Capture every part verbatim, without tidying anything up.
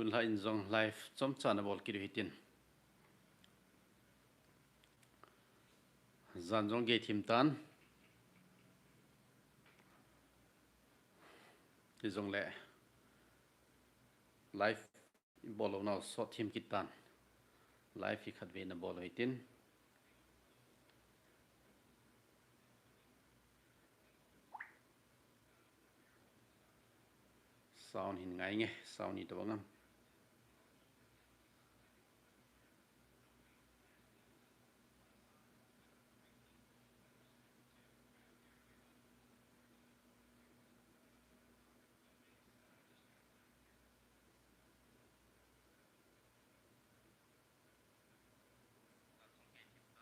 Tun la in jong live chomcha na bol kit u hitin. Jan jong gei thim tan. Hijongle live i bol lou nau sot thim kit tan. Live hi khatvei na bol u hitin. Sound hin ngai nge, sound hi tobang am.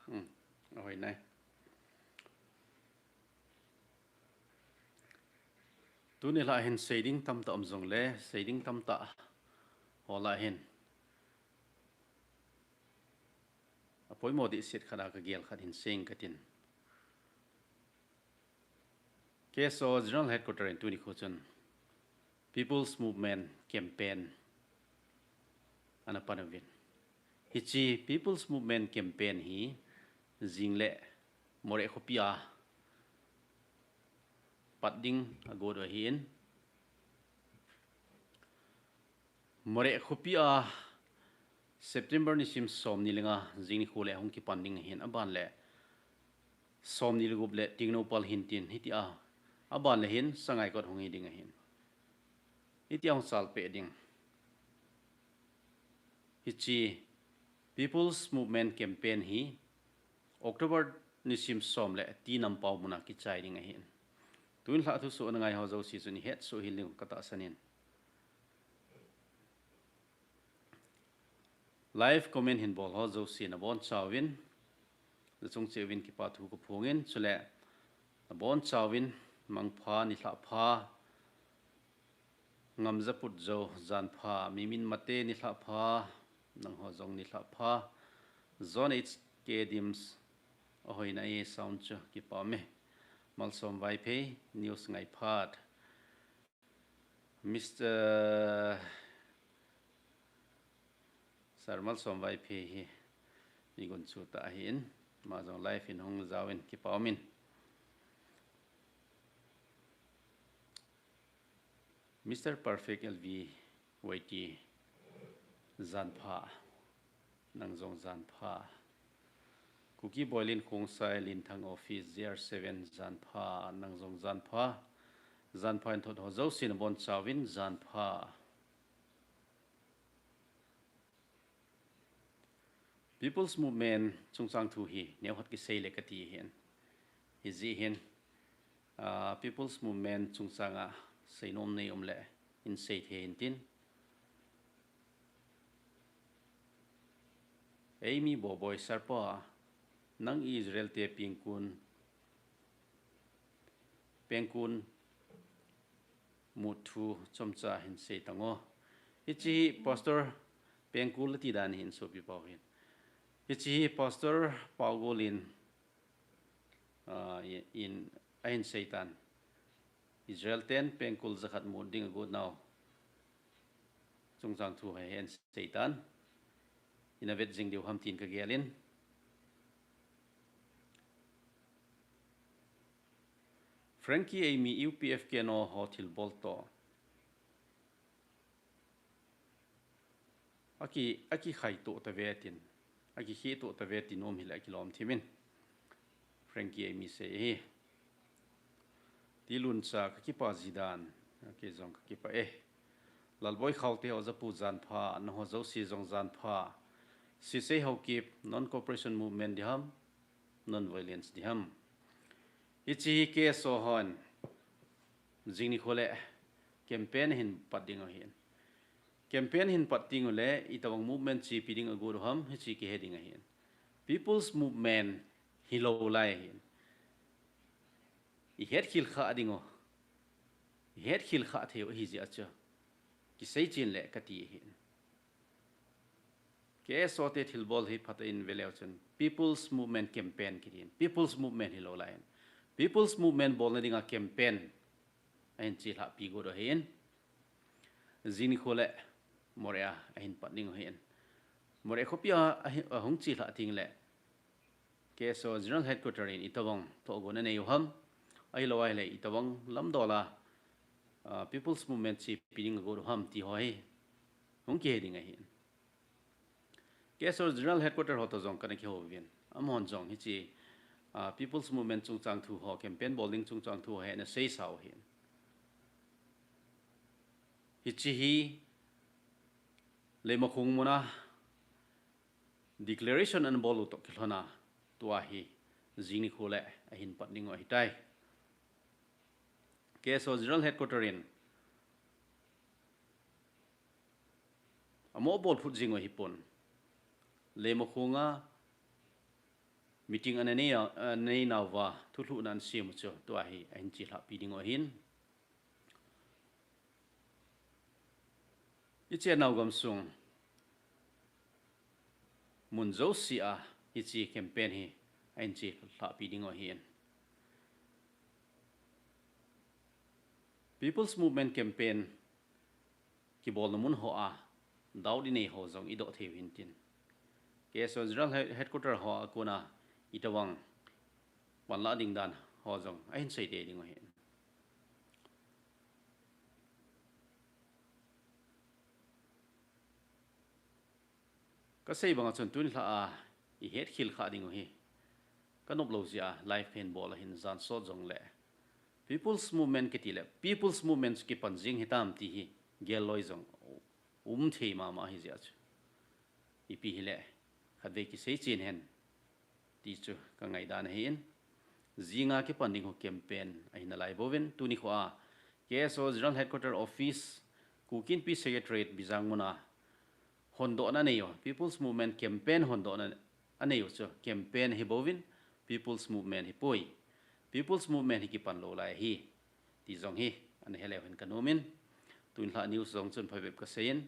Hmm, ahoi nai. Tuni la hin seiding tamtah um jongle, seiding tamtah ho la hin apoimo dihset khat a kagel khat hin seng katin. K S O General Headquarter in tuni khu chun People's Movement Campaign ana pan uvin. Hiche People's Movement Campaign hi jingle Moreh khopi a pat ding agot u ahin. Moreh khopi a September nisim somni le nga jing nikho le hung kipan ding ahin, aban le somni le gup le Tengnoupal hin tin, hitia aban le hin Sangaikot hung hi ding ahin. Hitia hung salpeh ding. Hiche People's Movement Campaign hi October nisim som le T Nampao muna kichai ding ahin. Tun la thusoh na ngai ho jouse chun ihet soh hel ding katahsan in. Live comment hin bol ho jouse nabonchauvin, nachung cheh uvin kipa thu kaphongin, chule nabonchauvin mangpha, nilhah pha, Ngamjaput Jou jan pha, Mimin Mate nilhah pha, nangho jong nilhah pha, John H K Dims, ahoina e sound chu kipa ume, Malsom Vaiphei, news ngai phat. Mister Sir Malsom Vaiphei hi mi gunchu tah ahin, ama jong live in hung jaovin kipa umin. Mister Perfect L V Y T jan pha, nang jong jan pha. Kuki Boilin Khongsai Linthang Office G R seven jan pha, nang jong jan pha. Jan pha in thot ho jouse nabonchauvin jan pha. People's Movement chungchang thu hi neokhat kisei le kati ahin. Hijeh hin, ah, People's Movement chungchang a seinom nei um le hin sei thei hintin. Eimi Boboi Sarpa, nang Israel te pengkul, pengkul mut thu chomcha hin sei tan o. Hiche hi Pastor Pengkul ati dan ahin, sopi pau hin. Hiche hi Pastor Paugol in, ah, in, in ahin sei tan. Israel ten pengkul jakhat mut ding agot nau chungchang thu hi ahin sei tan. Ina vet jing diu ham tin kagelin. Frankie, eimi U P F K no ho thilbol toh aki, akikhai toh tave tin, akikhai toh tave tin um hile akilom thimin. Frankie, eimi sei hi. Tilun cha kakipa jidan, kei jong kakipa e. Lalboi Khaute, Ojapu jan pha, nangho jouse jong jan pha. Sisei Haokip, non cooperation movement diham, non violence diham. Hiche hi K S O hon jing nikho le campaign hin pat ding ahin. Campaign hin pat ding ule, itobang movement chepi ding agot u ham, hiche kihe ding ahin. People's Movement hilou lai ahin. Ihet khel kha ding u. Ihet khel kha thei u hijeh a chu kisei chen le kati ahin. K S O te thilbol hi phatah in veleu chun People's Movement Campaign kitin. People's Movement hilou lai ahin. People's Movement bolna dinga campaign ahin chelhahpi got u ahin. Jing nikho le Moreh a ahin pat ding u ahin. Moreh khopi a ahi- ahung chelhah tengle K S O General Headquarter in itobang tohgon anei u ham, ahilou ahile itobang lamdol a, ah, People's Movement chepi ding agot u ham ti ho hi hung kihe ding ahin. K S O General Headquarter ho toh jong kana kihou uvin. Amahon jong hiche, ah, People's Movement chungchang thu ho, campaign bol ding chungchang thu ho hi ana seisa u ahin. Hiche hi Leimakhong mun a declaration ana bol u toh kilhon a, tua hi jing nikho le ahin pat ding u ahitai. K S O General Headquarter in amo bol phut jing u ahipon, Leimakhong a meeting ana nei a, ana nei nauva thulhuhna ana sem u chu tua hi ahin chelhahpi ding u ahin. Ichennau gamsung mun jouse a hiche campaign hi ahin chelhahpi ding u ahin. People's Movement campaign kibolna mun ho a doubt inei ho jong idoh thei u hintin, K S O General He- Headquarter ho a kona itobang panlah ding dan ho jong ahin seitei ding u ahin. Kasei banga chun tuni lha a ihet khel kha ding u hi kanop lou jeh a live kahin bol ahin, jan sot jongle People's Movement kiti le People's Movement chu kipan jing hitam ti hi gel loi jong um thei mama ahi jeh a chu, ipi hile khatvei kisei chen hen ti chu ka ngaidan ahin. Jinga kipan ding u campaign ahi nalai bouvin, tuni kho a K S O General Headquarter Office, Kuki Inpi Secretariat Bijang mun a hondohna anei u, People's Movement campaign hondohna anei u chu campaign ahi bouvin, People's Movement ahipoi. People's Movement hi kipan lou lai ahi ti jong hi ana he leu hen kanom in, tuni lha news jong chun phabep kasei in.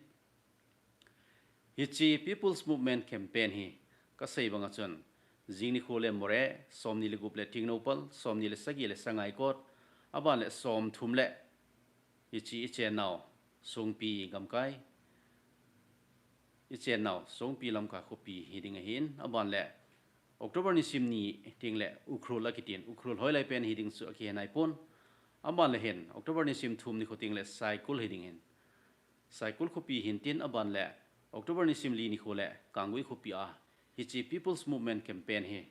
Hiche People's Movement campaign hi kasei banga chun jing nikho le Moreh, somni le gup le Tengnoupal, somni le sagi le Sangaikot, aban le somthum le hiche ichennau Songpi gamkai, ichennau Songpi Lamka khopi hiding ahin, aban le October nisim ni tengle Ukhrul akitin, Ukhrul hoilai pen hiding chu akihe naipon, aban le hin October nisim thum nikho tengle Saikul hiding ahin, Saikul khopi hintin, aban le October nisim li nikho le Kanggui khopi a hiche People's Movement campaign hi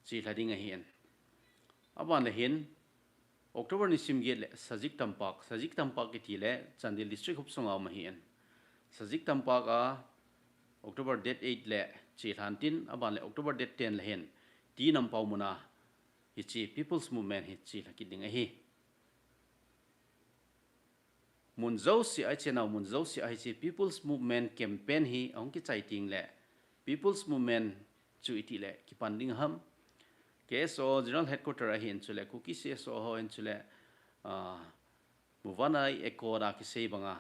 chelha ding ahin. Aban le hin October nisim get le Sajik Tampak, Sajik Tampak kiti le Chandel District hopsunga um ahin, Sajik Tampak a October date eight le chelhan tin, aban le October date ten le hin T Nampao mun a hiche People's Movement hi chelha kit ding ahi. Mun jouse a ichennau mun jouse a hiche People's Movement campaign hi ahung kichai tengle People's Movement chu itile kipan ding ham, K S O General Headquarter ahin chule Kuki C S O ho ahin chule, ah, muvanna accord a kisei banga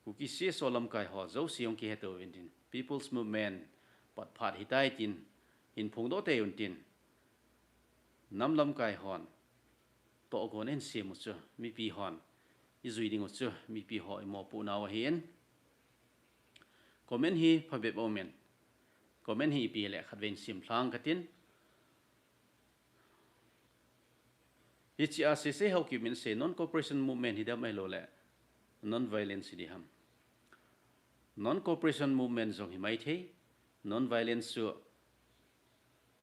Kuki C S O lamkai ho jouse hung kiheto uvin tin, People's Movement pat phat hitai tin hin phongdoh tei un tin, nam lamkai hon tohgon ahin sem u chu mipi hon ijui ding u chu mipi ho imopoh nau ahin. Comment hi phabep aumin, comment hi ipi le khatvei in sim lhang katin. Hiche a Sese Haokip in asei non-cooperation movement hidem ahiloule non-violence hidem? Non-cooperation movement jong himaithei, non-violence chu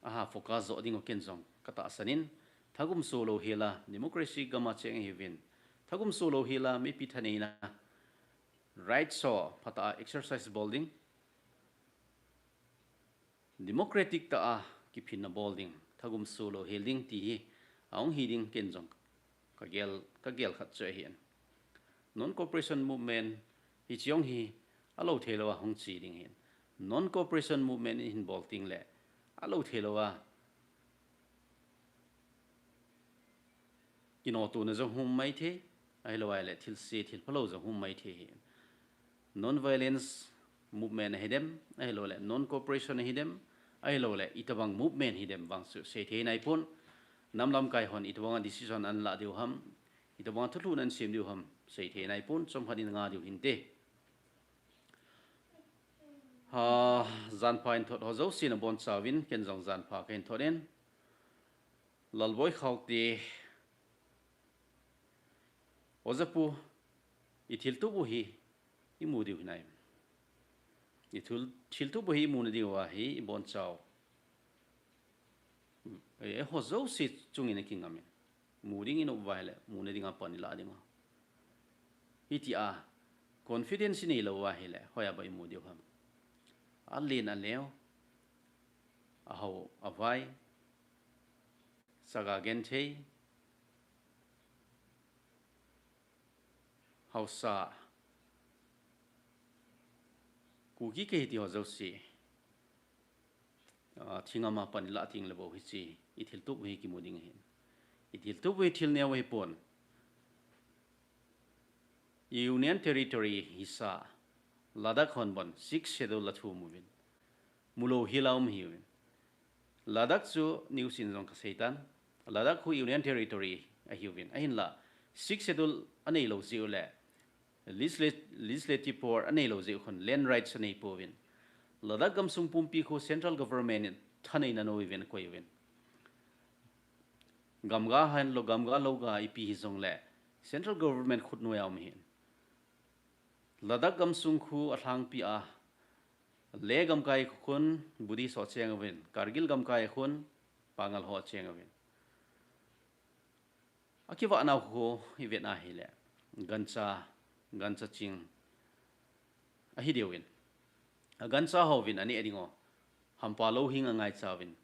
aha focus joh dingu ken jong katahsan in, thagum soh louhel a democracy gam a cheng ahiuvin, thagum soh louhel a mipi thaneina rights ho phatah a exercise bol ding, democratic tah a kiphinna bol ding, thagum soh louhel ding ti hi ahung hiding ken jong kagel, kagel khat chu ahin. Non-cooperation movement hiche jong hi alou theilou a hung che ding ahin. Non-cooperation movement ihin bol tengle alou theilou a kinotona jong hung um maithei, ahilouleh thilse thilphalou jong hung um maithei ahin. Non-violence movement ahidem, ahilouleh non-cooperation ahidem, ahilouleh itobang movement hidem vang chu seithei naipon. Nam lamkai hon itobang a decision analah diu ham, itobang a thulhuhna anasem diu ham seithei naipon, chomkhat in nga diu hinte. Ha, janpha in thot ho jouse nabonchauvin, ken jong janpha kahin thot in. Lalboi Khaute, Ojapu, ithiltup u hi imu diu hinai. Ithil, thiltup u hi imu nadiu ahi, ibonchau. E, ho jouse chungin akingam in. Mu ding inop uva ahile, mu nading a pan ilah ding a. Hitia, confidence inei lou uva ahile, hoiya ba imu diu ham. Alen aneo, ahao avai, saga genthei, haosa, Kuki kahi ti ho jouse. A, thingam a pan ilah tengle bou hiche, ithiltup u hi kimu ding ahin. Ithiltup u hi thil neo ahipon. Union Territory hisa, Ladakh hon bon, Sixth Schedule athum uvin. Mulou hila um ahiuvin. Ladakh chu news in jong kaseitan. Ladakh khu Union Territory ahiuvin. Ahinla, Sixth Schedule aneilou jeh u le, legisla-, legislative power aneilou jeh u khun land rights aneipouvin. Ladakh gamsung pumpi khu central government in thaneina nouvin akoiuvin. Gamga henlo, gamga louga ipi hijongle, central government khut noiya um ahin. Ladakh gamsung khu alhangpi a, Leh gamkai khun Buddhist ho cheng uvin, Kargil gamkai khun Pangal ho cheng uvin. Akivah nau khu ivet a ahile, gancha, gancha ching ahi diuvin. Agancha houvin aneh ding u, hampa louhing angaichauvin.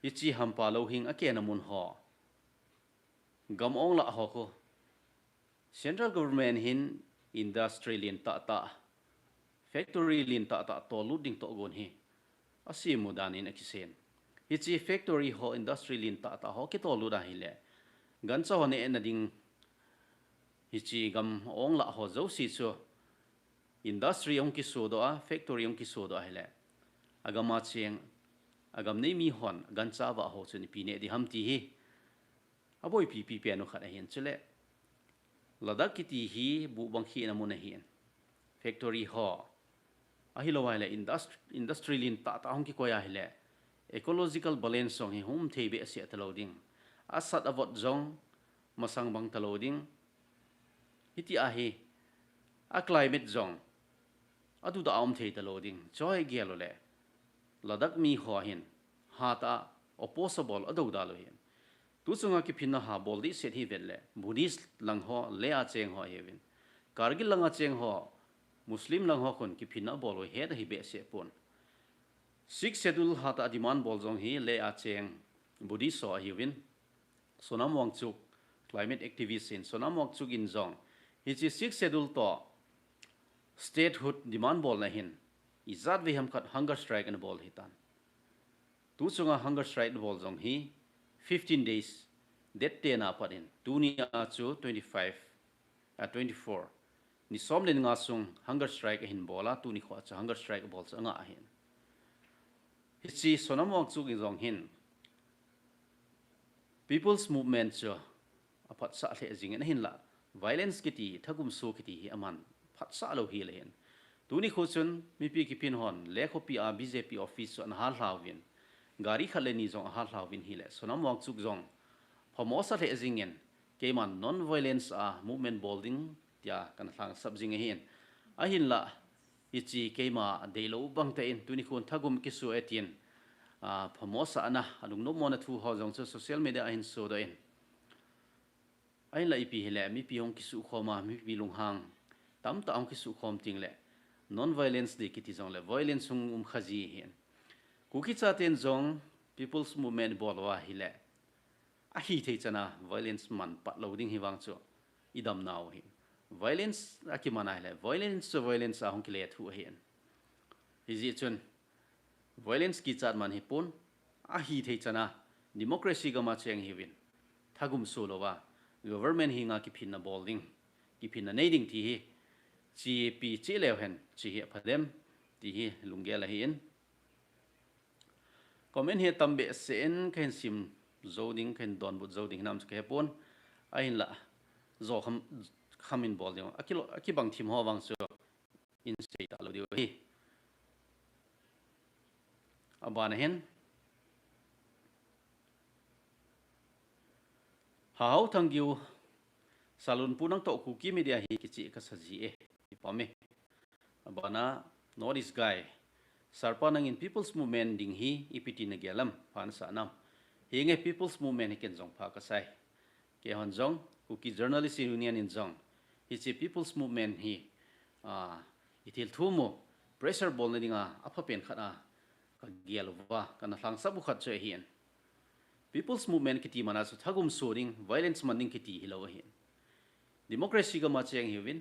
Hiche hampa louhing akehna mun ho, gam ong lah ho khu, central government hin industry lentah tah, factory lentah tah tollut ding tohgon hi asem u dan in akisei in. Hiche factory ho, industry lentah tah ho kitollut ahile, gancha ho nehna ding, hiche gam ong lah ho jouse chu industry ahung kisodoh a, factory ahung kisodoh ahile, agam a cheng, agam nei mi hon gancha vah ho chun ipi neh ding ham ti hi aboipipi pen u khat ahin. Chule, Ladakh kiti hi buhbang khehna mun ahin. Factory ho, ahilou ahile industry, industry lentah tah hung kikoi ahile, ecological balance jong hi hung um thei behseh talou ding. Asat avot jong masang bang talou ding. Hitia hi, a climate jong aduda a um thei talou ding. Chu hi gel u le, Ladakh mi ho hin hatah a oppose abol adouda lou ahin. Tuchunga kiphinna ha bol dehset hi vet le, Buddhist lang ho, Leh a cheng ho ahiuvin. Kargil langa cheng ho, Muslim lang ho khun kiphinna abol u het ahi behseh pon. Sixth Schedule hatah a demand bol jong hi Leh a cheng Buddhist ho ahiuvin. Sonam Wangchuk, climate activist in, Sonam Wangchuk in jong, hiche Sixth Schedule toh statehood demand bolna hin, ijat vei ham khat hunger strike ana bol ahitan. Tuchunga hunger strike ana bol jong hi fifteen days, date ten a pat in, tuni a chu twenty-five, a, twenty-four. Ni som le ni nga sung hunger strike ahin bol a, tuni khoa chu hunger strike abol chu angah ahin. Hiche Sonam Wangchuk in jong hin People's Movement chu aphatsah lheh jingin ahinla, violence kiti, thagum so kiti hi aman phatsah lou hel ahin. Tuni khu chun mipi kiphin hon Leh khopi a B J P office chu ana hallha uvin, gari khat le ni jong ahallha uvin ahile, Sonam Wangchuk jong phamo sa lheh jingin, keiman non-violence a movement bol ding tia kana lhangsap jing ahin. Ahinla, hiche keima deilou bang tah in, tuni khun thagum kiso e tin, a, phamo sahna, alungnom mona thu ho jong chu social media a ahin sodoh in. Ahinla ipi hile, mipi hung kisukhom a, mipi lunghang tamtah hung kisukhom tengle, non-violence ding kiti jongle violence hung um kha ji ahin. Kuki chaten jong People's Movement bol uva ahile, ahithei chana violence man pat lou ding hi vang chu idamnau ahin. Violence akiman ahile, violence chu violence a hung kilethuh ahin. Hijeh chun, violence kichat man hipon, ahithei chana democracy gam a cheng ihiuvin, thagum so louva government henga kiphinna bol ding, kiphinna nei ding ti hi, chepi cheh leu hen, che hi apha dem, ti hi lunggel ahin. Comment hi tam behseh in kahin sim jou ding, kahin donbut jou ding hinam chu kahepon. Ahinla, jo kham, kham in bol ding. Akilo, akibang thim ho vang chu in sei talou diu ahi. Abana hin, Hahao Thanggiu, Salunpu nangtoh Kuki Media hi kicheh kasa ji e, kipah e. Abana, North East Guy, Sarpa nangin People's Movement ding hi ipi ti nagel em, pha nasa nam. Hinge People's Movement hi ken jong pha kasai. Keihon jong, Kuki Journalist Union in jong, hiche People's Movement hi, ah, ithil thum u, pressure bolna dinga, apha pen khat a, kagel uva, kana lhangsap u khat chu ahin. People's Movement kiti mana chu thagum so ding, violence man ding kiti hilou ahin. Democracy gam a cheng hiuvin,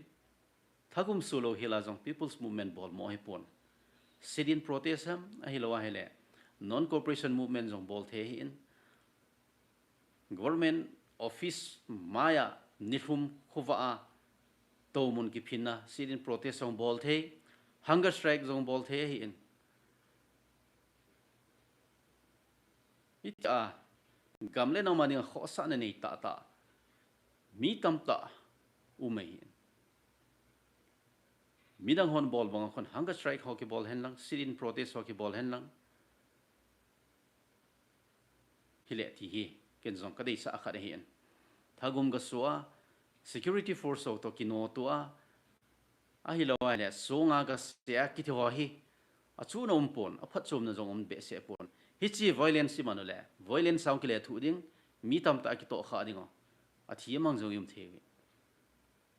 thagum so lou hila jong People's Movement bol mo hipon. Sit-in protest ham, ahilou ahile, non-cooperation movement jong bol thei ahin. Government office maiya nilhum khovah a, toumun kiphinna, sit-in protest jong bol thei, hunger strike jong bol thei ahin. Hitia, gam le nam a dinga khohsahna nei tahtah, mi tamtah um ahin. Midang hon bol banga khun hunger strike ho kibol hen lang, sit-in protest ho kibol hen lang. Hile ti hi, ken jong kadeisah khat ahin. Thagum gaso a, security force ho toh kinoto a, ahilou ahile, songa gase a kiti ho hi, achuna umpon, aphatchomna jong um behseh pon. Hiche violence iman ule, violence a hung kile thuh ding, mi tamtah kitohkhah ding u, athi amang jong um thei uve.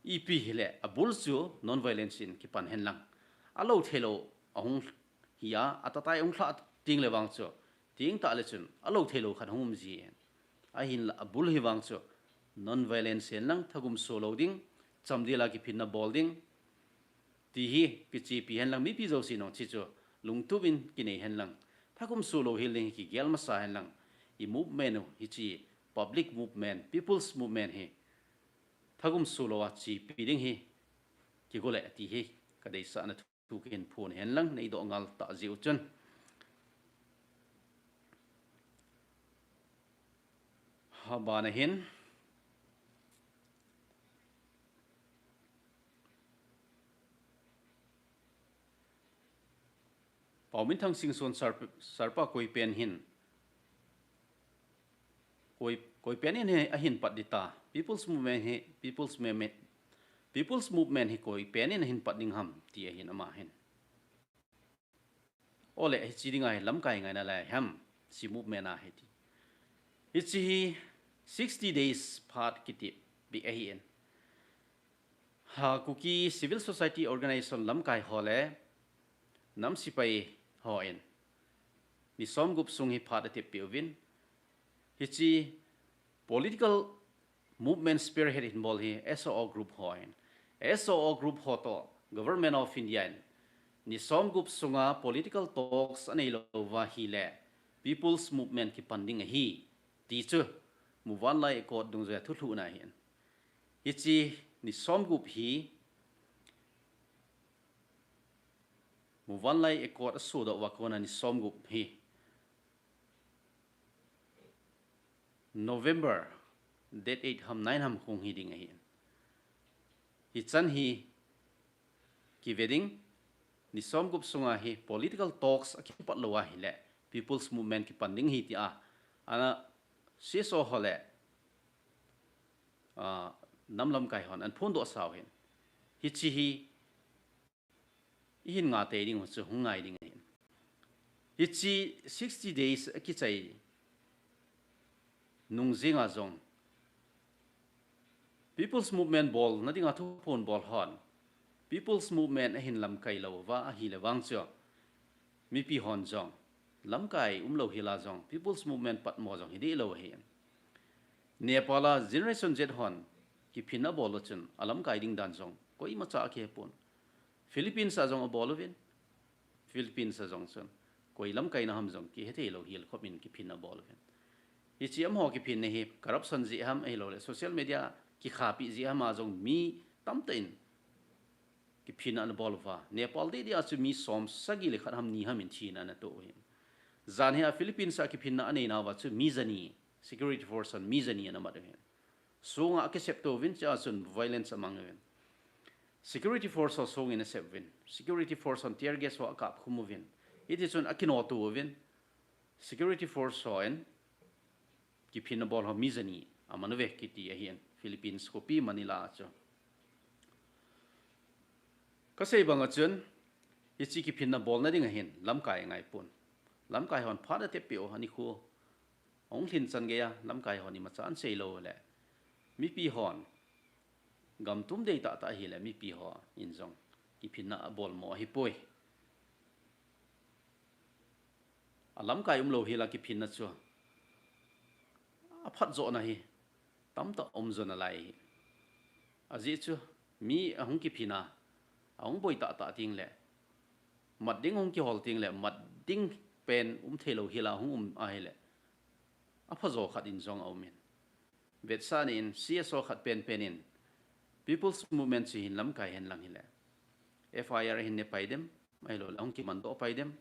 Ipi hile, abul chu non-violence in kipan hen lang. Alou theilou ahung hi a, atatai ahung lhah teng le vang chu, tengtah le chun, alou theilou khat hung um ji hen. Ahinla abul hi vang chu, non-violence hen lang, thagum so lou ding, chamdel a kiphinna bol ding, ti hi kichepi hen lang, mipi jousen jong hiche chu lungtup in kinei hen lang, thagum so lou hel ding hi kigel masa hen lang, i movement u, hiche public movement, people's movement hi, thagum so lou a chepi ding hi, kigol e ti hi, kadeisahna thu kahin phon hen lang, neidoh ngal tah jeh u chun. Abana hin, Paominthang Singson Sar-, Sarpa koipen hin, koi, koipen in hi ahin pat ding ta, People's Movement hi, People's Movement, People's Movement hi koipen in ahin pat ding ham, ti ahin ama hin. Ole, hiche dinga hi lamkai ngaina lai ham, hiche movement a hi ti. Hiche hi sixty days phat kiti bik ahin. Ha, Kuki Civil Society Organization lamkai ho le nam sepai hon ni somgup sung hi phat atep peh uvin. Hiche political movement spearhead hin bol hi S O O group hon. S O O group ho toh Government of India in ni somgup sunga political talks anei lou uva ahile People's Movement kipan ding ahi, ti chu Muvanlai Accord dungjuia thulhuhna ahin. Hiche ni somgup hi, Muvanlai Accord asodoh uva kona ni somgup hi November date eight ham, nine ham kong hi ding ahin. Hichan hi kive ding, ni somgup sunga hi political talks akipat lou ahile People's Movement kipan ding ahi tia, ana C S O ho le, ah, nam lamkai hon ana phondoh sau hin. Hiche hi ihin ngah tei ding u chu hung ngai ding ahin. Hiche sixty days akichai nung jenga jong People's Movement bolna dinga thuphon bol hon, People's Movement ahin lamkai lou uva ahile vang chu, mipi hon jong lamkai umlou hila jong People's Movement patmo jong hi dehlou ahi. Nepal a Generation Z hon kiphinna abol u chun alamkai ding dan jong koimacha akihepon. Philippines a jong abol uvin, Philippines a jong chun koi lamkaina ham jong kihethei lou hel khop in kiphinna abol uvin. Hiche amaho kiphinna hi corruption jeh ham ahilouleh social media kikhahpi jeh ham a jong mi tamtah in kiphinna ana bol uva. Nepal dehdeh a chu mi som sagi le khat ham ni ham in thina ana toh u ahin. Jan hi a Philippines a kiphinna anei nauva chu mi jani, security force hon mi jani ana mat u ahin. Songa akisep to uvin, chua chun violence amang uvin. Security force ho songin asep uvin. Security force hon tear gas ho akap khum uvin. Hiti chun akinoto uvin. Security force hon kiphinna bol ho mi jani aman uve kiti ahin, Philippines khopi Manila a chu. Kasei banga chun, hiche kiphinna bolna ding ahin lamkai angaipon. Lamkai hon phat atep peh u, anikho ahung lhin chan geiya lamkai hon imacha ahin seilou le, mipi hon gam tum dei tahtah ahile mipi hon jong kiphinna abol mo ahipoi. Alamkai umlou hila kiphinna chu aphatjohna hi tamtah um jo nalai ahi. Ajeh chu mi ahung kiphinna, ahung boi tahtah tengle, mat ding hung kihol tengle, mat ding pen um theilou hila hung um ahile, aphajo khat in jong aumin. Vetsah nin C S O khat penpen in People's Movement chu hin lamkai henlang hile, F I R ahin ne pai dem, ahiloule ahung kimandoh pai dem,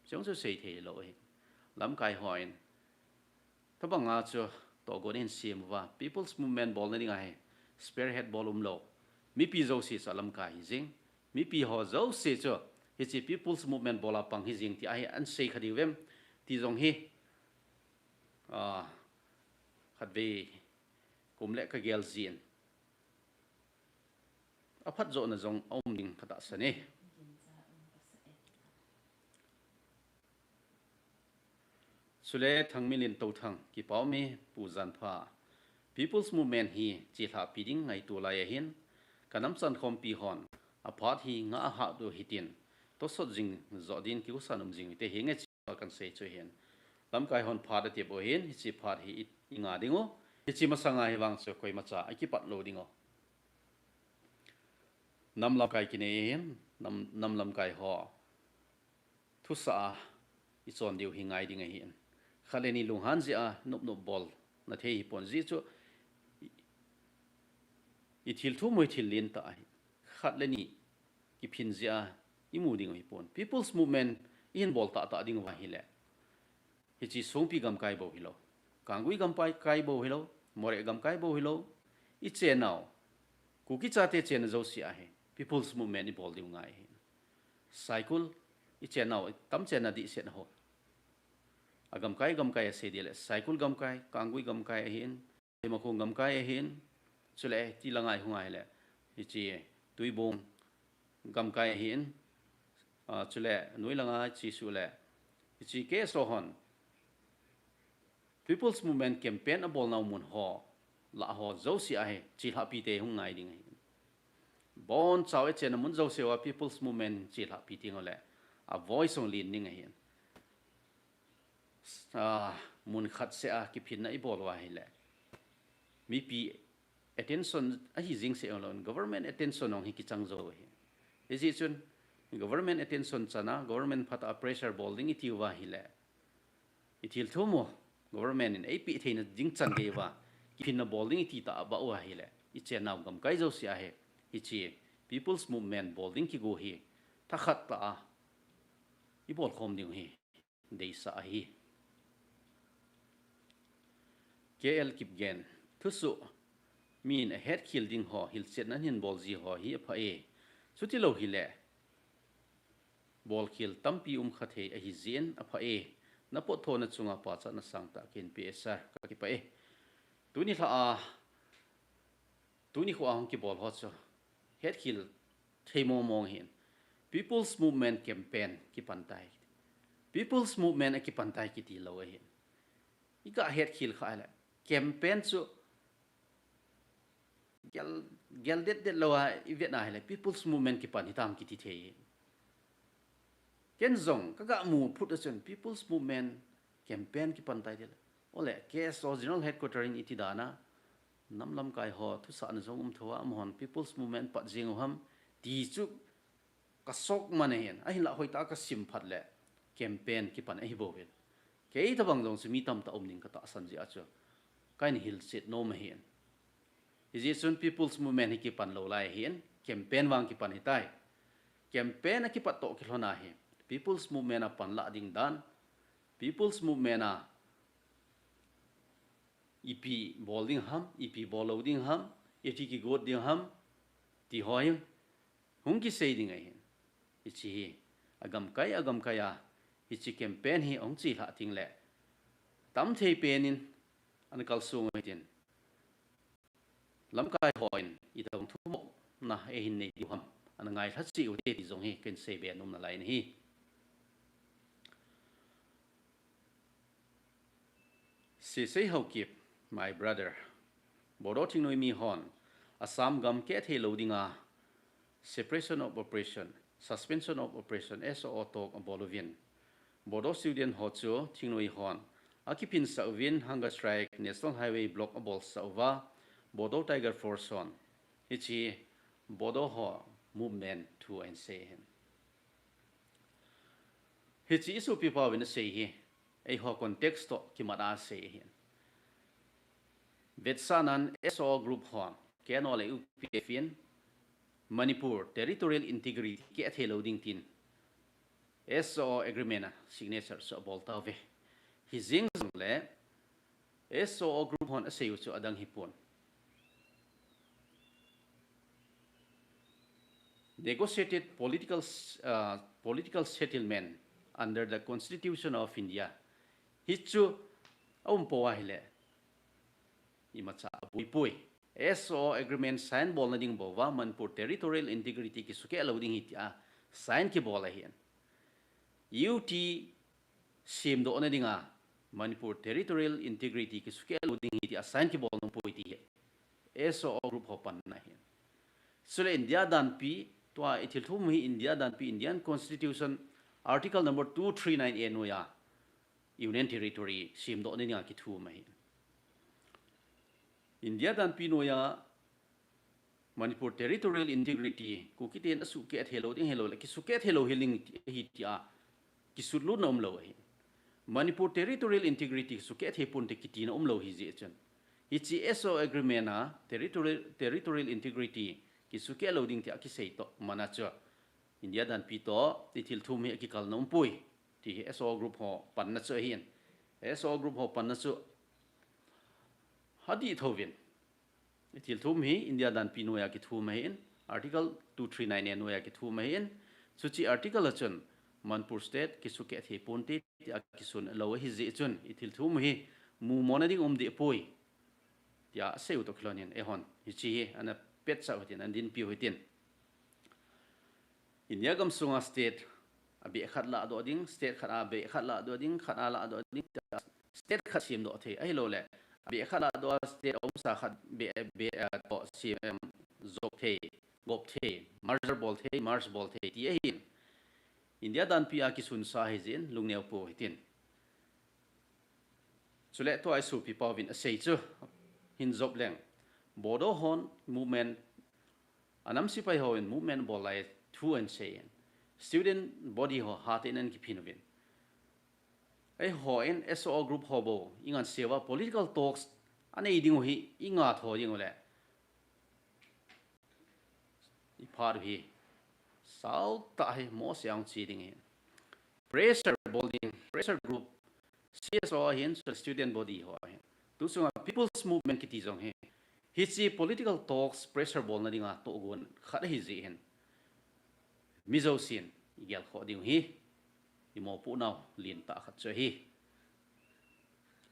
chujong chu seithei lou ahi. Lamkai hon tobanga chu tohgon ahin sem uva, People's Movement bolna dinga hi spearhead bol umlou, mipi jouse chu alamkai hijeng, mipi ho jouse chu hiche People's Movement bol a pang hijeng ti ahi ahin sei kha diuvem ti jong hi, khatvei kum le kagel jin, aphatjohna jong aum ding katahsan e. Chule Thangminlin Touthang, kipa ume Pu Janpha, People's Movement hi chelhahpi ding ngaito lai ahin, kanam chankhompi hon aphat hi ngah ahah diu hitin, tosot jing joh din kigosan um jing ute, hinge chea kahin sei chu ahin. Lamkai hon phat atep u ahin, hiche phat hi inga dingu, hiche masanga hivang chu koimacha akipat lou dingu. Nam lamkai kinei ahin, nam, nam lamkai ho thusah a ichon diu hi ngai ding ahin. Khat le ni lunghan jeh a nopnop bolna thei hipon, jeh chu ithil thum u hi thil lentah ahi. Khat le ni kiphin jeh a imu ding u hipon. People's Movement ihin bol tahtah dinguva ahile, hiche Songpi gamkai bou hilou, Kanggui gamkai bou hilou, Moreh gamkai bou hilou, ichennau, Kuki chate chenna jouse ahi People's Movement ibol diu ngai ahi. Saikul, ichennau tamchenna dihsetna ho, agamkai gamkai asei ding le, Saikul gamkai, Kanggui gamkai ahin, Leimakhong gamkai ahin, chule tilanga ihung ahile, hiche Tuibong gamkai ahin, chule noi langa hiche suh le, hiche K S O hon People's Movement campaign abolnau mun ho, lah ho jouse ahi, chelhahpi te hung ngai ding ahi. Bonchauva ichenna mun jouse uva People's Movement chelhahpi tengule, a voice hung len ding ahi. Mun khat seh a kiphinna ibol uva ahile, mipi attention ahi jeng seh uleh, government attention jong hi kichang jou ahi. Hijeh chun government attention chana, government phatah a pressure bol ding itiuva ahile, ithil thum u government in eipeh theina ding chan geiuva kiphinna bol ding iti tah a bah uva ahile, ichennau gamkai jouse ahi, hiche People's Movement bol ding kigo hi thakhat tah a ibolkhom diu hi deisah ahi. K L Kipgen, thusoh, min ahetkhel ding ho hilchetna ahin bol ji ho hi apha e. Chutilou hile, bolkhel tampi umkha thei ahijeh in apha e. Napotthona chunga pachatna sangtah kahin pe e sir, kakipah e. Tuni lhah a, tuni khoa hung kibol ho chu hetkhel thei mongmong ahin. People's Movement campaign kipan tai. People's Movement akipan tai kiti lou ahin. Iga hetkhel kha ahile, campaign chu gel, gel detdet louva ivetna ahile People's Movement kipan hitam kiti thei ahi. Ken jong kaga mu phut a chun People's Movement campaign kipan tai tile, ole K S O General Headquarter in iti dana, nam lamkai ho thusahna jong um thouva, amahon People's Movement pat jeng u ham ti chu kasok man ahin, ahinlah hoitah a kasim phat le campaign kipan ahibouve. Kei tobang jong chu mi tamtah um ding katahsan jeh a chu kahin hilchet nom ahin. Hijeh chun People's Movement hi kipan lou lai ahin, campaign vang kipan hitai. Campaign akipat toh kilhon a hi People's Movement a panlah ding dan, People's Movement a ipi bol ding ham, ipi bol lou ding ham, iti kigot ding ham, ti ho hi hung kisei ding ahin. Hiche hi agamkai agamkai a hiche campaign hi ahung chelhah tengle, tamthei penin ana kalsong u hitin, lamkai hon itobang thumopna eihin nei diu ham, ana ngailha cheh ute ti jong hi kahin seibe nom nalai ahi. Sesei Haokip, my brother. Bodo thingnoi mi hon Assam gam kehthei lou dinga separation of operation, suspension of operation, S O O talk abol uvin. Bodo student ho chu thingnoi hon akiphinsah uvin hunger strike, National Highway block abolsah uva, Bodo Tiger Force hon hiche Bodo ho movement thu ahin sei ahin. Hiche isopi pauvin asei hi, eiho context toh kimat a asei ahin. Vetsahnan S O O group hon, K N O le U P F in Manipur territorial integrity kehthei lou ding tin S O O agreement a signature chu abol tauve. Hijeng jongle S O O group hon asei u chu adang hipon. Negotiated political, uh, political settlement under the Constitution of India. Hichu aum pou ahile, imacha aboi poi. S O O agreement sign bolna ding bou va, Manipur territorial integrity kisukeh lou ding ahi tia sign kibol ahin. U T semdohna dinga Manipur territorial integrity kisukeh lou ding ahi tia sign kibol nom poi ti hi S O O group ho panna ahin. Chule India danpi, tua ithil thum hi India danpi, Indian Constitution, Article number two three nine A noiya Union Territory semdohna dinga kithum ahin. India danpi noiya Manipur territorial integrity, Kuki ten asukeh thei lou ding ahilou le, kisukeh thei lou hiding ahi tia kisutlutna umlou ahin. Manipur territorial integrity kisukeh thei ponte kitina umlou ahi jeh chun, hiche S O O agreement a territorial, territorial integrity kisukeh lou ding tia kisei toh mana chu India danpi toh ithil thum hi akikalna um poi. Ti hi S O O group ho panna chu ahin. S O O group ho panna chu hadih thouvin. Ithil thum hi India danpi noiya kithum ahin, Article two three nine A noiya kithum ahin, chuche article a chun Manipur state kisukeh thei ponte tia kisun lou ahi jeh chun, ithil thum hi mumona ding um deh poi tia asei u toh kilhonin, eihon hiche hi ana petchah u hitin, ana dinpi u hitin. India gamsunga state abeh khat lahdoh ding, state khat abeh khat lahdoh ding, khat a lahdoh ding, state khat semdoh thei, ahilou le, abeh khat lahdoh a state aumsa khat beh, beh, eh, toh sem, em, jop thei, gop thei, merger bol thei, merge bol thei, ti ahin. India danpi a kisunsa ahi jeh in, lungneo pou hitin. Chule tua isopi pauvin asei chu, hin jop leng. Bodo hon movement, anam sepai hon movement bol lai thu ahin sei in. Student body ho hatah in ana kiphin uvin. Eihon S O O group ho bou, inganseuva political talks anei ding u hi, inga tho ding u le. Iphat u hi, sautah hi, moseh a hung che ding ahin. Pressure bol ding, pressure group, C S O ahin, student body ho ahin. Tuchunga People's Movement kiti jong hi, hiche political talks pressure bolna dinga tohgon khat ahi jeh hin, mi jousen igelkhoh diu hi, imopohnau lentah khat chu ahi.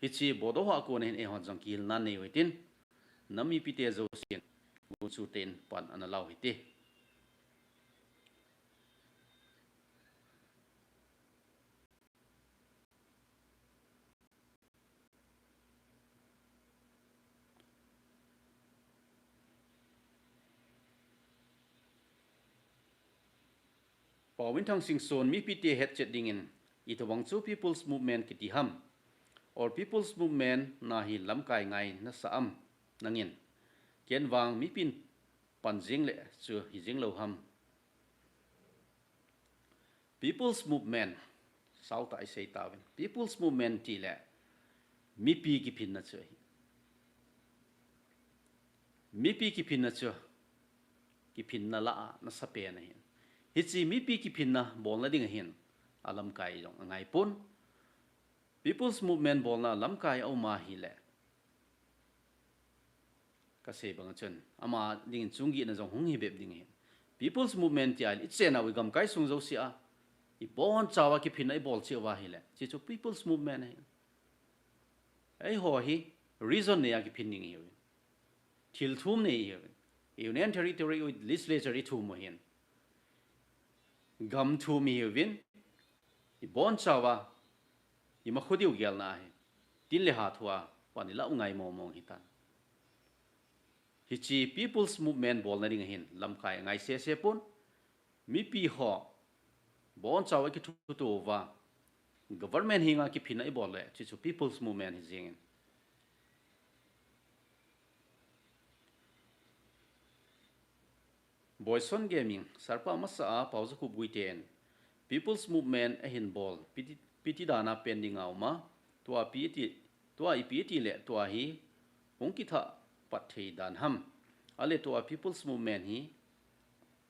Hiche Bodo ho a kona hin eihon jong kihilna nei u hitin, nam mipite jousen gunchu tah in pan ana lau hite. Paominthang Singson, mipite hetchet dingin, itobang chu People's Movement kiti ham? Or People's Movement na hi lamkai ngai nasa am nangin? Ken vang mipin pan jing le chu hi jing lou ham? People's Movement, sautah isei tauvin. People's Movement tile mipi kiphinna chu ahi. Mipi kiphinna chu, kiphinna lah a nasa pen ahin. Hiche mipi kiphinna bolna ding ahin, alamkai jong angaipon. People's Movement bolna lamkai aum ahile, kasei bang chun, ama dingin chunggihna jong hung hi bep ding ahin. People's Movement ti ahile, ichenau igamkai sung jouse a, ibonchauva kiphinna ibol cheh uva ahile, hiche chu People's Movement ahin. Eiho hi region nei a kiphin ding ihiuvin. Thil thum nei ihiuvin. Union Territory with Legislature ithum u ahin. Gam thum ihiuvin. Ibonchauva imakhu diu gelna ahi. Tin le ha thua pan ilah u ngai mong mong hitan. Hiche People's Movement bolna ding ahin lamkai ngai sese pon. Mipi ho bonchauva kithutuva government henga kiphinna ibol le, chuchu People's Movement hi jingin. Boyson Gaming, Sarpa masa a Paojakhup Guite in People's Movement ahin bol, piti, piti dana pending a uma, tua piti, tua ipi ti le tua hi hung kitha pat thei dan ham. Ale tua People's Movement hi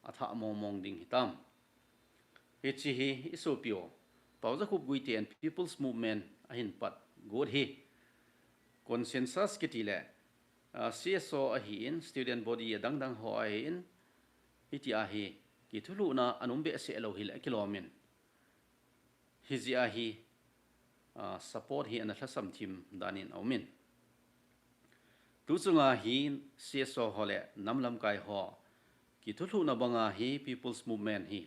atha mong mong ding hitam. Hiche hi isopiu Paojakhup Guite in People's Movement ahin pat got hi consensus kiti le, ah, C S O ahin, student body adang dang ho ahin, hiti ahi, kithulhuhna anum behseh lou hile kilomin. Hijeh a hi, ah, support hi ana lhasam thim danin aumin. Tuchunga hi C S O ho le nam lamkai ho kithulhuhna banga hi People's Movement hi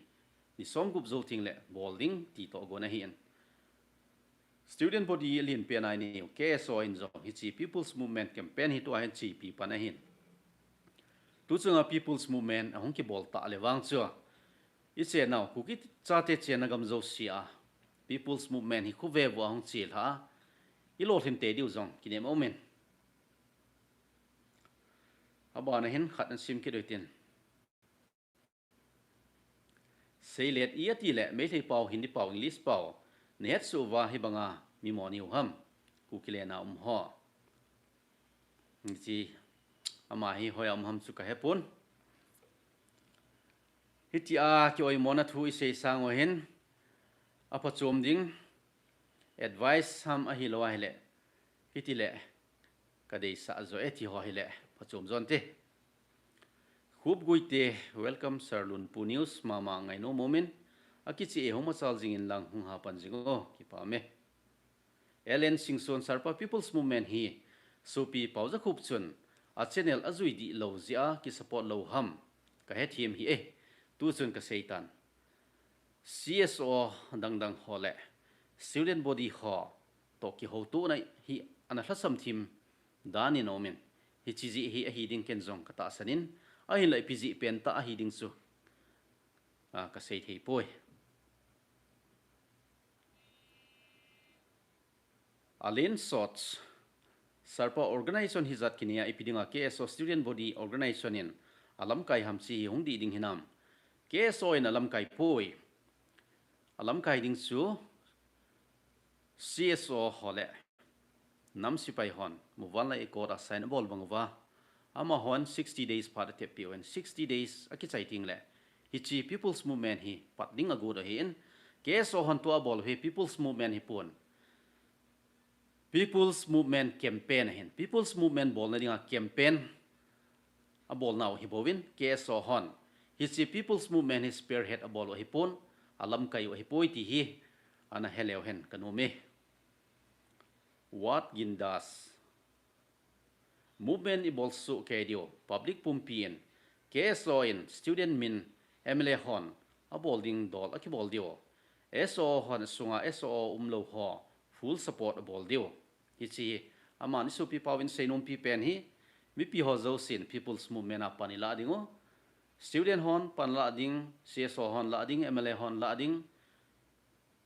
ni som gup jou teng le bol ding ti toh gon ahin. Student body lenpen a inei u K S O in jong hiche People's Movement campaign hi tua hin chepi pan ahin. Tuchunga People's Movement ahung kibol ta le vang chu, ichenau Kuki chate chenna gam jouse a People's Movement hi khuve vo ahung chelha a, ilolhin tei diu jong kinem aumin. Abana hin khat nasim kit uhitin. Seilet iti le Meitei pao, Hindi pao, English pao nahet suh uva hibanga mi mo nahiu ham? Kuki lena um ho. Hiche ama hi hoiya um ham chu kahepon. Hitia kioimona thu isei sang u hin aphachom ding advice ham ahilou ahile, hitile kadeisah jo e ti ho hile phachom jonte. Khup Guite, welcome Sir Lunpu News, mama ngainom umin, akichih e hung machal jingin lang hung hapan jing o, kipah e. Ellen Singson, Sarpa People's Movement hi sopi Paojakhup chun a channel ajui dih lou jeh a kisupport lou ham kahethem hih e, tuchun kaseitan. C S O dang dang ho le student body ho toh kihoutona hi ana lhasam thim danin aumin, hiche jeh hi ahi ding ken jong katahsan in, ahinla ipi jeh pentah ahi ding chu, ah, kasei thei poi. Alen Sots, Sarpa organization hijat kinei a ipi dinga K S O student body organization in alamkai ham, hiche hi hung dih ding hinam? K S O in alamkai poi. Alamkai ding chu C S O ho le nam sepai hon muvanlai accord a sign abol bang uva, amahon sixty days phat atep peh uvin, sixty days akichai teng le hiche People's Movement hi pat ding agot u ahin, K S O hon tua abol u hi People's Movement hipon, People's Movement campaign ahin, People's Movement bolna dinga campaign abolnau hibouvin, K S O hon hiche People's Movement hi spearhead abol u ahipon, alamkai u ahipoi ti hi ana heleu hen kanom e. Wat Gindas, movement ibol soh kei diu, public pumpi in, K S O in student min M L A hon abol ding dol akibol diu, S O O hon asunga S O O umlou ho full support abol diu. Hiche hi aman isopi paovin seinompi pen hi, mipi ho jousen People's Movement a pan ilah ding u, student hon pan lah ding, C S O hon lah ding, M L A hon lah ding,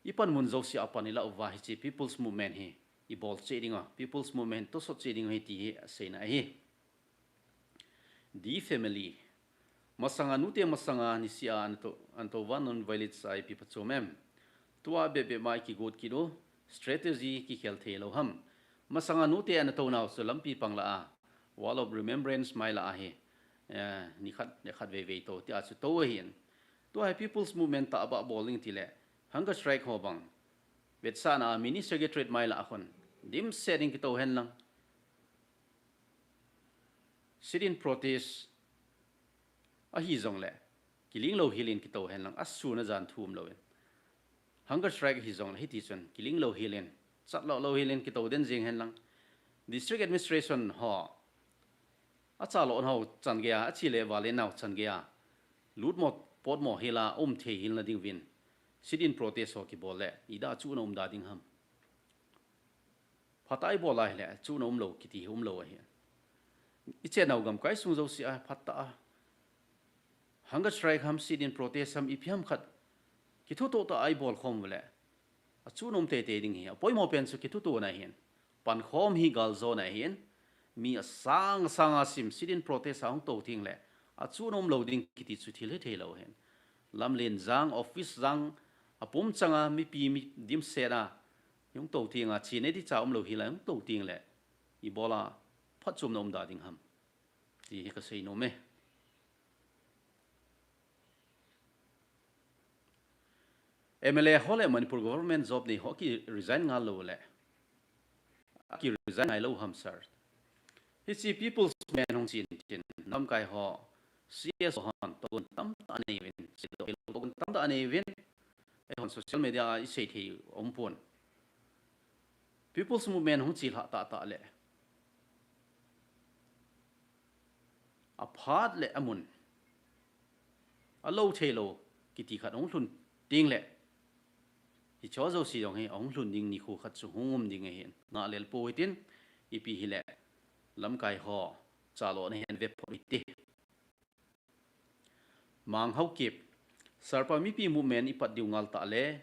ipan mun jouse a pan ilah uva hiche People's Movement hi ibol cheh ding u, People's Movement tosot cheh ding u ahi ti hi aseina ahi. D Family, masanga nute masanga nisea anatou, anatou va non-violence a ipi phachom em? Tua bep bep ma ikigot kit u, strategy kikhel thei lou ham? Masanga nute anatou nau chu lampi pang lah a, Wall of Remembrance mai lah a hi, eh, nikhat, nikhat vei vei tou tia chu tou ahin. Tua hi People's Movement tahbeh bol ding tile, hunger strike ho bang, vetsahna a mini secretariat mai lah a khun dimset in kitou hen lang, sit-in protest ahi jongle, kiling lou hel in kitou hen lang, asun ajan thum louvin. Hunger strike ahi jongle, hiti chun kiling lou hel in, chat lou lou hel in kitou den jeng hen lang, District Administration ho, achalou nau chan geiya, achi le vale nau chan geiya, lutmo potmo hila um thei hilna ding uvin sit-in protest ho kibol le, ida chuhna um da ding ham. Phatah a ibol a hile, chuhna umlou kiti hi umlou ahi. Ichennau gamkai sung jouse a phatah a hunger strike ham, sit-in protest ham, ipi ham khat kithutoh tah a ibol khom ule, achuhna um teitei ding ahi. Apoimo pen chu kithutona ahin. Pankhom hi galjona ahin. Mi asang asang a sim sit-in protest a hung tou teng le, achuhna umlou ding kiti chu thil hithei lou ahin. Lamlen jang, office jang, apum changa mipi mi dimset a hung tou teng a, chena dicha umlou hila hung tou teng le, ibola phatchomna um da ding ham, ti hi kasei nom e. M L A ho le Manipur government job nei ho aki resign ngal lou le, aki resign ngai lou ham sir. Hiche People's Movement hung chin chin, namkai ho, C S O hon togon tamtah anei uvin, togon tamtah anei uvin. Eihon social media a isei thei umpon. People's Movement hung chilhah tahtah le, aphat le amun, alou theilou kiti khat hung lhun teng le, hicheho jouse jong hi ahung lhun ding nikho khat chu hung um ding ahin, ngahlel pou hitin, ipi hile, lamkai ho, chalona hin ve phot hite. Mang Haokip, sir pa mipi movement ipat diu ngal tah le,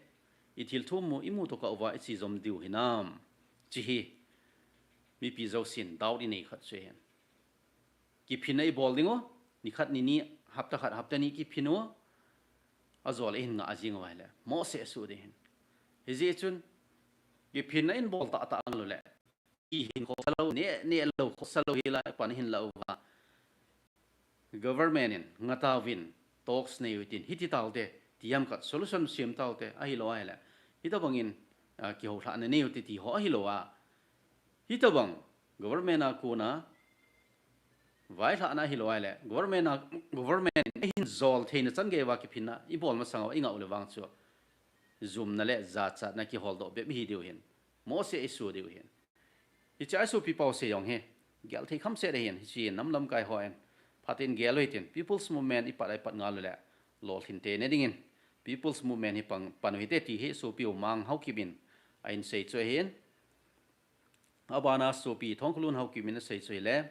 ithil thum mu imu tokah uva iche jom diu hinam, chi hi mipi jousen doubt inei khat chu ahin. Kiphinna ibol ding u, nikhat nini, hapta khat hapta ni kiphin u, ajol a ihin ngah jing uva ahile mohseh asuh ding ahin. Hijeh chun, kiphinna ibol tahtah ngal ule, ihin khohsa lou, neh neh lou, khohsa lou hila pan ihin lah uva, government in ngah tauvin, talks nei utin, hiti taute, ti ham khat solution sem taute, ahilou ahile, hitobangin, ah, kihoulhahna nei ute ti ho ahilou a, hitobang government a kona vailhahna ahilou ahile, government a, government in eihin jol theina chan geiya kiphinna ibol masang uva ingah u le vang chu, jumna le jachatna kiholdoh bep ihi diu ahin, mohseh isuh diu ahin. Hiche a isopi pau sei jong hi, gel thei khamset ahin, hiche nam lamkai hon phaten gel u hitin, People's Movement ipat a ipat ngal ule, lolhing teitei dingin, People's Movement hi pan, pan u hite ti hi sopi u Mang Haokip in ahin sei chu ahin. Abana sopi Thongkholun Haokip in asei chu ahile,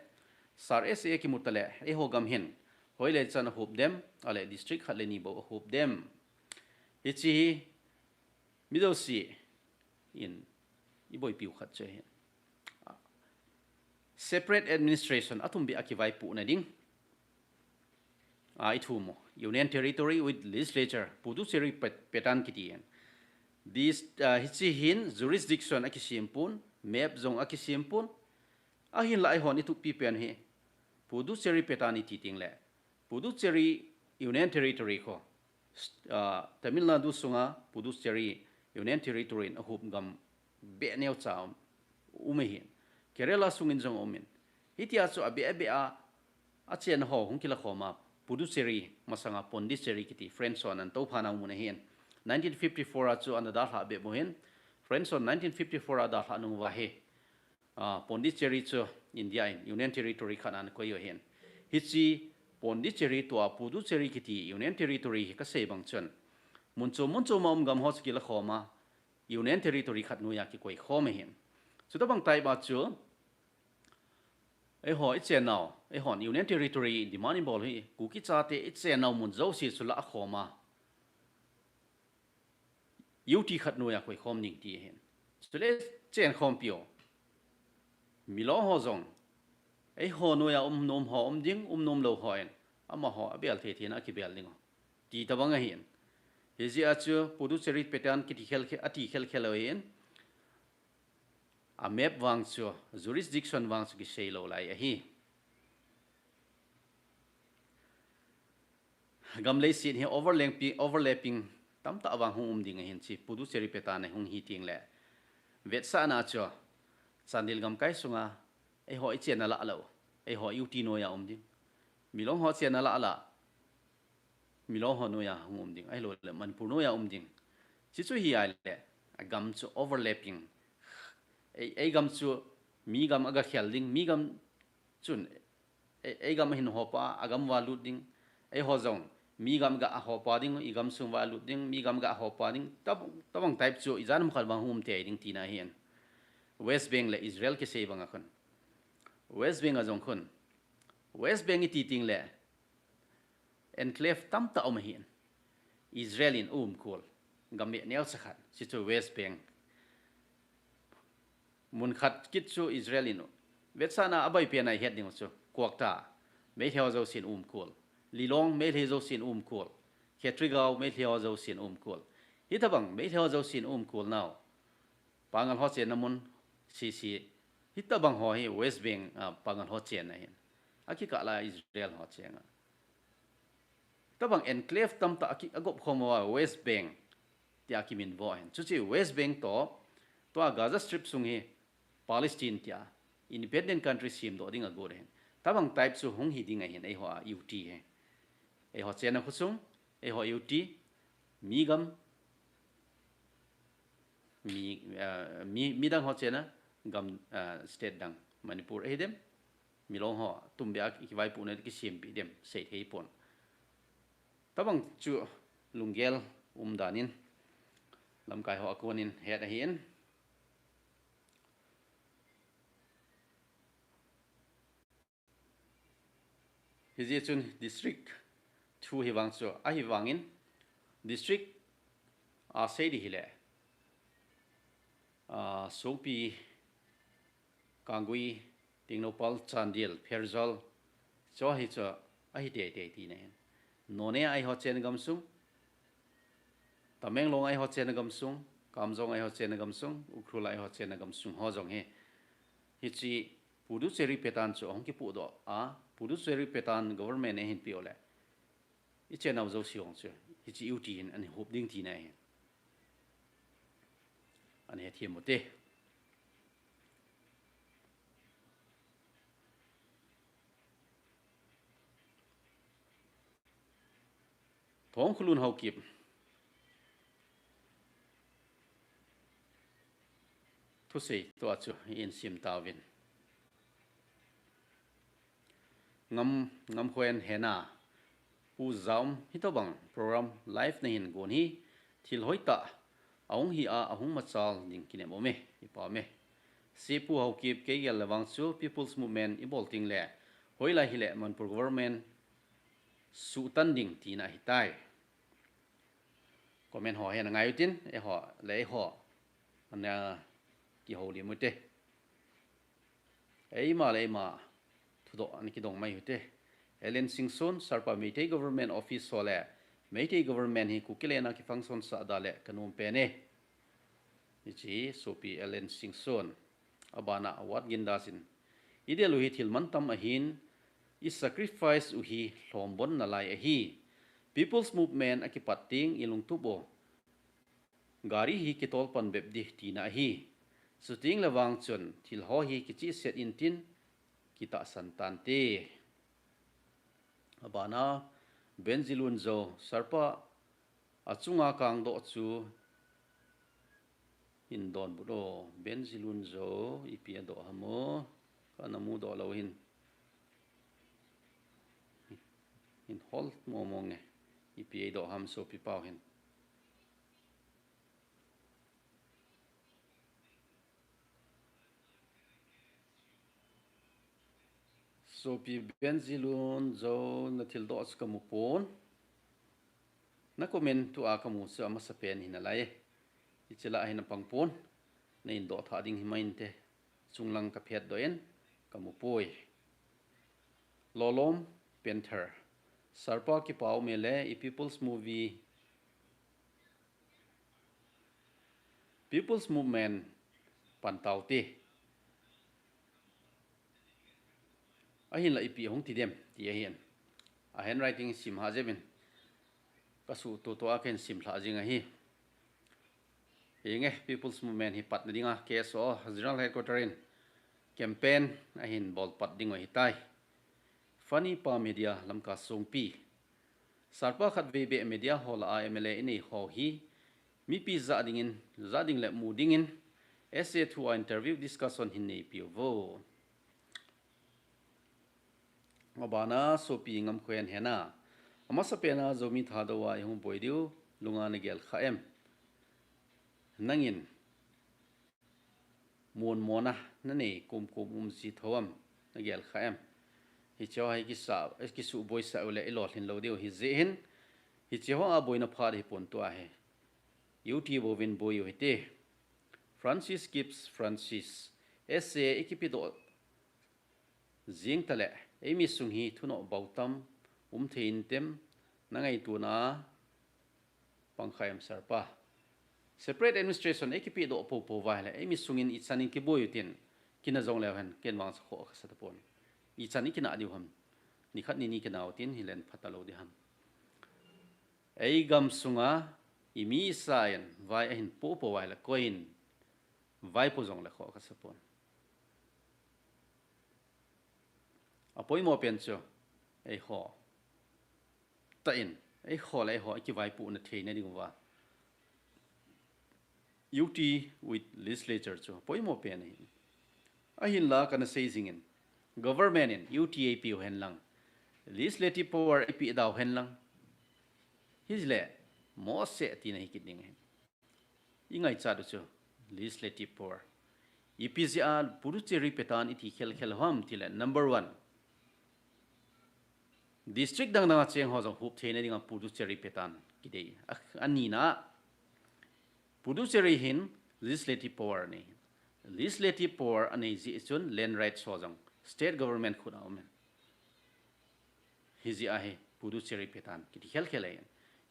sir S A kimu tah le, eiho gam hin, hoi le chan ahup dem, ahile district khat le ni bou ahup dem. Hiche hi, mi jouse in iboipiu khat chu ahin. Separate administration athum beh a kivaipohna ding a ithum u, Union Territory with Legislature, Puducherry pat-, pattern kiti ahin. This, ah, hiche hin jurisdiction akisem pon, map jong akisem pon, ahinlah eihon itup pi pen hi Puducherry pattern iti teng le, Puducherry Union Territory kho, ah, Tamil Nadu sunga Puducherry Union Territory in ahup gam beh neocha um, um ahin. Kerala sungin jong um in. Hitia chu abeh abeh a, achenna ho hung kilakhom a, Puducherry masanga Pondicherry kiti French hon ana toupha nau mun ahin. Nineteen fifty-four a chu ana dalhah bep u ahin. French hon nineteen fifty-four a dalhah nung uva hi, ah, Pondicherry chu India in Union Territory khat ana koi u ahin. Hiche Pondicherry tua Puducherry kiti Union Territory hi kasei bang chun, mun chom mun chom a um gam ho chu kilakhom a, Union Territory khat noiya kikoi khom ahin. Chutobang type a chu, eiho ichennau, eihon Union Territory demand ibol hi, Kuki chate ichennau mun jouse chu lakhom a, U T khat noiya koikhom ding ti ahin. Chule chenkhompiu, Milong ho jong, eiho noiya um nom ho um ding, um nom lou hon, amaho abel thei thei in akibel ding u, ti tobang ahin. Hijeh a chu Puducherry pattern kiti khel khel, ati khel khel u ahin. A map vang chu, jurisdiction vang chu kisei lou lai ahi. Gam leiset hi overlapping, overlapping tamtah vang hung um ding ahin, hiche Puducherry pattern a hung hi teng le, vetsahna chu, Chandel gamkai sunga, eiho ichenna lah lou, eiho U T noiya um ding. Milong ho chenna lah lah, Milong ho noiya hung um ding, ahilou le Manipur noiya um ding. Hichu hi ahile, agam chu overlapping. Ei, eigam chu Mi gam aga khel ding, mi gam chun, ei, ei gam ahin hopa, agam uva lut ding, eiho jong, mi gam ga ahopa ding, i gamsung uva lut ding, mi gam ga ahopa ding, tabang, tabang type chu, ijat ham khat vang hung um tei ding tina ahin. West Bank le Israel kisei banga khun. West Bank a jong khun. West Bank iti teng le, enclave tamtah um ahin. Israel in umkol. Gam neocha khat. Hichu West Bank. Mun khat kit chu Israel in. Vetsahna a abaipen a ihet ding chu. Quetta. Meitei ho jousen umkol. Lilong Meitei jousen umkol. Khetrigao Meitei ho jousen umkol. Hitabang Meitei ho jousen umkol nau. Pangal ho chenna mun sese. Hitabang ho hi West Bank, ah, Pangal ho chenna ahin. Akikah lai Israel ho chenga. Tabang enclave tamtah aki, agop khom uva West Bank tia kiminvo ahin. Chuche West Bank toh, tua Gaza Strip sung hi Palestine tia independent country semdoh ding agot ahin. Tabang type chu hung hi ding ahin, eiho a U T hi. Eiho chenna khosung, eiho U T, mi gam, mi, ah, mi, midang ho chenna gam, ah, state dang, Manipur ahi dem, Milong ho, tumbe a kivaipohna kisempeh dem, seithei pon. Tabang chu lunggel umdan in, lamkai ho a konin het ahin. Hijeh chun district thu hi vang chu, ahivangin district a sei ding hile, ah, Songpi, Kangui, Tengnoupal, Chandel, Pherzawl, chu hi chu ahi teitei tina ahin. Noney a eiho chenna gamsung, Tamenglong a eiho chenna gamsung, Kamjong a eiho chenna gamsung, Ukhrul a eiho chenna gamsung ho jong hi. Hiche Puducherry pattern chu ahung kipohdoh a, Puducherry pattern government in ahin peh u le, ichenna u jouse jong chu hiche U T hin ana hop ding tina ahin. Ana hethem u hite. Thongkholun Haokip thusei tua chu i ensim tauvin. Ngam, Ngamkhoen Hena, Pu Zaum, hitobang program live nahin gon hi, thil hoitah ahung hi a, ahung machal ding kinem um e, i pau me. Sepu Haokip, kei gel le vang chu People's Movement i bol teng le, hoilai hile Manipur Government suhtan ding tina ahitai. Comment ho hi ana ngai utin, eiho le eiho ana kihoulim u hite. Eima le eima thudoh ana kidong mai u hite. Ellen Singson, Sarpa, Meitei Government Office ho le Meitei Government hi Kukiland a kifunction sah da le kanom pen e. Hiche hi sopi Ellen Singson. Abana Wat Gindas in, i del u hi thil mantam ahin, i sacrifice u hi lhombon nalai ahi. People's Movement akipat teng i lungtup u, gari hi kitol pan bep ding tina ahi. Chuteng le vang chun thil ho hi kichihset intin kitahsan tante. Abana Benjilun Zo, Sarpa, achunga kangdoh chu hin donbut o. Benjilun Zo, ipi adoh ham o, kana mudoh lou hin. Hin hol momo nge, ipi eidoh ham sopi pau hin. Sopi Benjilun Zo, na thildoh chu kamu pon. Na comment tua kamu chu amasapen hi nalai. Hiche lah a hin apang pon. Na indoh thah ding himai inte. Chunglang kaphetdoh in kamu poi. Lolom Panther. Sarpa, kipah um e le i People's Movie, People's Movement pan taute. Ahinla ipi hung ti dem ti ahin. A handwriting sim ha jep in. Kasuh tutua kahin sim lha jing ahi. Hinge People's Movement hi patna dinga K S O General Headquarter in campaign ahin bol pat ding u ahitai. Funny Pa Media, Lamka Songpi. Sarpa, khatvei beh media ho lah a M L A inei ho hi mipi jah dingin, jah ding le mu dingin S A thua interview discussion hin neipiu vo. Abana sopi Ngamkhoi'n hena, amasapen a Zomi Thadou a ihung boi diu lunga nagel kha em? Nangin monmona nanei komkom um ji thou am, nagel kha em? Hicheho hi kisa, kisuh boisah uleh ilolhin lou diu ahi jeh hin, hicheho a boina phat hipon tua hi U T bouvin boi u hite. Francis Gibbs Francis, S A ikipedoh jing taleh, eimi sung hi thunoh bou tam um thei intem, nangaituna pang kha em sir pa? Separate administration ikipedoh poupou uva ahileh, eimi sungin ichan in kiboi utin, kina jongleu hen, ken vang sa khoh kasa tapon. Ichan ikina diu ham? Nikhat nini kina utin, hilen phatalou di ham? Eigam sunga, imi sa in, vai ahin poupou uva ahileh, koiin vaipo jongleh khoh kasa pon. Apoimo pen chu, eiho tah in, eiho le eiho ikivaipohna theina diuva U T with legislature chu apoimo pen ahi. Ahinla kana sei jingin, government in U T eipiu hen lang, legislative power eipe dau hen lang, hileh mose tina hi kit ding ahi. Ingaichat u chu legislative power. Ipi jeh a Puducherry petan iti khelkhel ham tileh, number one, district dangdang a cheng ho jong hup theina dinga Puducherry petan kidei. A, anina, Puducherry hin legislative power anei. Legislative power anei jeh chun land rights ho jong state government khut a um in. Hijeh a hi Puducherry petan kiti khelkhel ahi.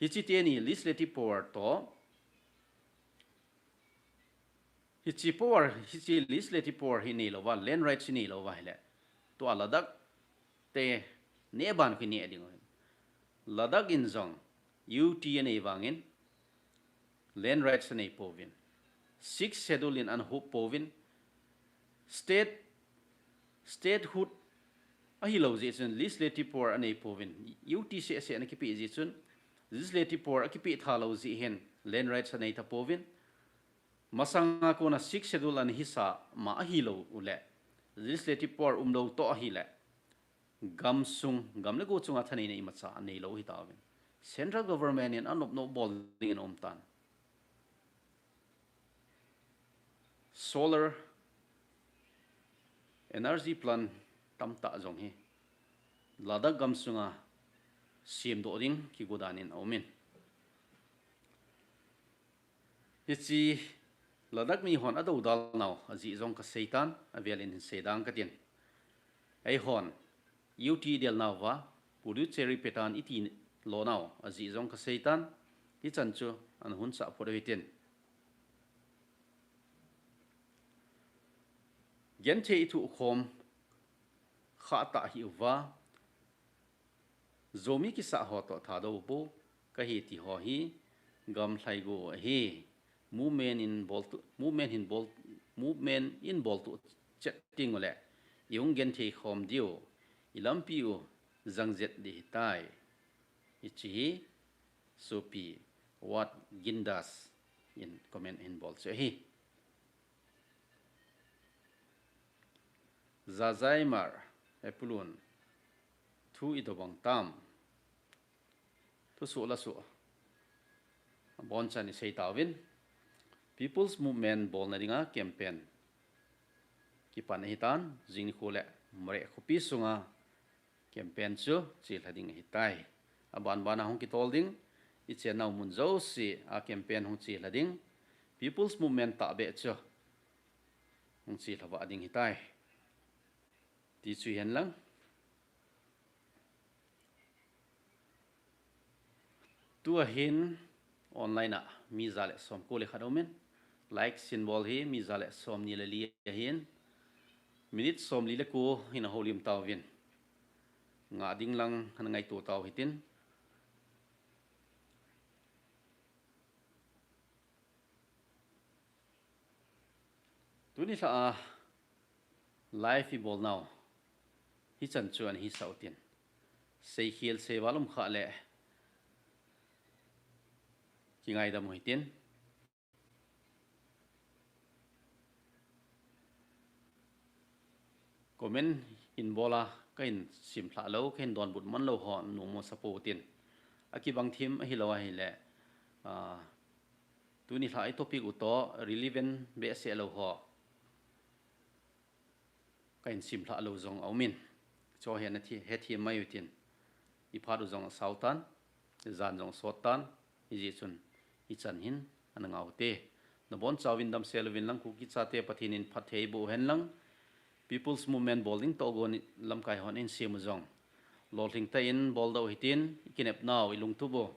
Hiche teni legislative power toh, hiche power, hiche legislative power hi neilouva, land rights hi neilouva ahileh, tua Ladakh te neh ban khu neh ding ahi. Ladakh in jong U T anei vangin land rights anei pouvin, Sixth Schedule in ana hup pouvin, state, statehood ahilou jeh chun legislative power anei pouvin, U T seh seh ana kipe jeh chun legislative power akipe thalou jeh hin land rights anei tapouvin, masanga kona Sixth Schedule ana hisa ma ahilou uleh, legislative power umlou toh ahileh, gamsung, gam le go chunga thaneina imacha aneilou hitauvin, central government in anopnop bol dingin aumtan. Solar energy plant tamtah jong hi Ladakh gamsunga semdoh ding kigodan in aumin. Hiche Ladakh mihon adoudal nau ajeh jong kaseitan, avelin hin seidang katin. Eihon U T idelnauva Puducherry petan iti lonau ajeh jong kaseitan, hichan chu ana hunsah phot u hitin. Genthei ithohkhom khahtah hih uva, Zomi kisah ho toh Thadou bou kahi ti ho hi gamlhai go ahi. Movement in boltu, movement hin bol, movement in boltu chet ding uleh, ihung genthei khom diu, ilampi u jangjet di hitai. Hiche hi sopi Wat Gindas in comment hin bol chu ahi. Jajaimar, Epulun, thu idobang tam? Thusoh lasoh abonchan isei tauvin, People's Movement bolna dinga campaign kipan ahitan, jing nikho le Moreh khopi sunga campaign chu chelha ding ahitai. Abanbana hung kitol ding, ichennau mun jouse a campaign hung chelha ding, People's Movement tahbeh chu hung chelha vah ding ahitai. Ti chu hihen lang. Tua hin online a mi ja le somko le khat aumin, like symbol hi mi ja le somni le li ahin, minute somli le ko hin ahoulim tauvin, ngah ding lang ana ngaito tau hitin. Tuni lha a live ibolnau hichan chu ana hisah utin, seikhel seival umkhah le kingaidam u hitin. Comment hin bol a, kahin simlhah lou, kahin donbut man lou ho nom masa pou tin. Akibang thim ahilou ahile, tuni lha i topic u toh relevant behseh lou ho kahin simlhah lou jong aumin, chu hi hethem mai utin, iphat u jong asao tan, jan jong asot tan, hijeh chun hichan hin ana ngah ute. Nabonchauvin damsel uvin lang Kuki chate, Pathen in phatthei boh hen lang, People's Movement bol ding toh gon lamkai hon einsem u jong lolhing tah in boldoh hitin, ikinepnau, ilungtup u,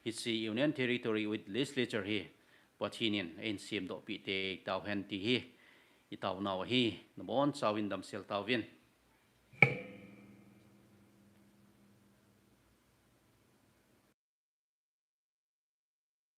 hiche Union Territory with Legislature hi Pathen in eisemdoh peh tei tauhen ti hi itaonau ahi. Nabonchauvin damsel tauvin.